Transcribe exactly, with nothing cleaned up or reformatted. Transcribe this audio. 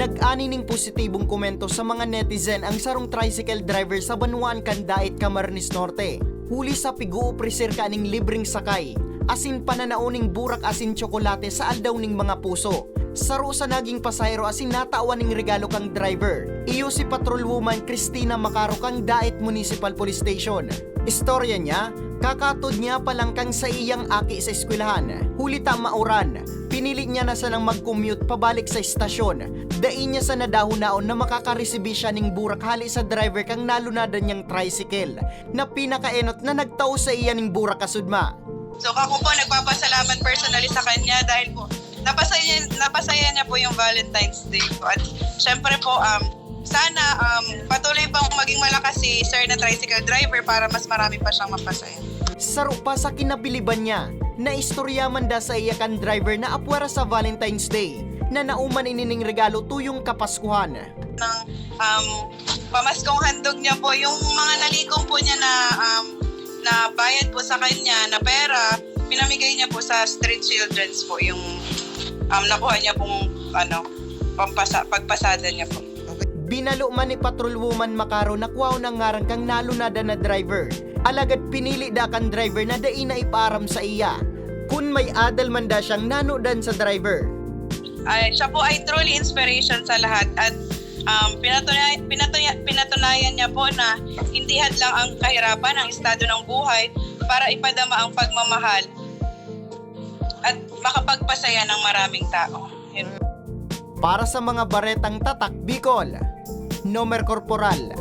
Nag-ani ning positibong komento sa mga netizen ang sarong tricycle driver sa banwaan kan Daet, Camarines Norte, huli sa pig-oopreser kaning libreng sakay asin pananao ning burak asin tsokolate sa Aldaw ning Mga Puso. Saro sa naging pasahero asin natawan ning regalo kan driver, iyo si Patrolwoman Christina Macaro kan Daet Municipal Police Station. Istorya niya, kakatod niya pa lang kan saiyang aki sa eskwelahan. Huli ta mauran, pinili niya na sanang mag-commute pabalik sa estasyon. Dai niya sana dahonaon na makakaresibi siya ning burak hale sa driver kan nalunadan niyang tricycle, na pinakaenot na nagtao saiya ning burak kasudma. So ako po, nagpapasalamat personally sa kanya dahil po napasaya, napasaya niya po yung Valentine's Day ko. At syempre po, um, sana um, patuloy pang maging malakas si Sir na tricycle driver para mas marami pa siyang mapasaya. Saro pa sa kinabiliban niya, naistorya man da saiya kan driver na apwera sa Valentine's Day, na nauman ini ning regalo tuyong Kapaskuhan. Ng um, pamaskong handog niya po, yung mga nalikom po niya na um, na bayad po sa kanya na pera, pinamigay niya po sa street children's po yung um, nakuha niya pong ano, pampasa, pagpasada niya po. Binalo man ni Patrolwoman Macaro na kwaon ang ngaran kan nalunadan na driver. Alagad pinili da kan driver na dai na ipaaram saiya kun may adal man da siyang nanodan sa driver. Ay, siya po ay truly inspiration sa lahat at um, pinatunayan, pinatunayan, pinatunayan niya po na hindi hadlang ang kahirapan, ang estado ng buhay para ipadama ang pagmamahal at makapagpasaya ng maraming tao. Yun. Para sa mga baretang tatak Bicol, Nomer Corporal.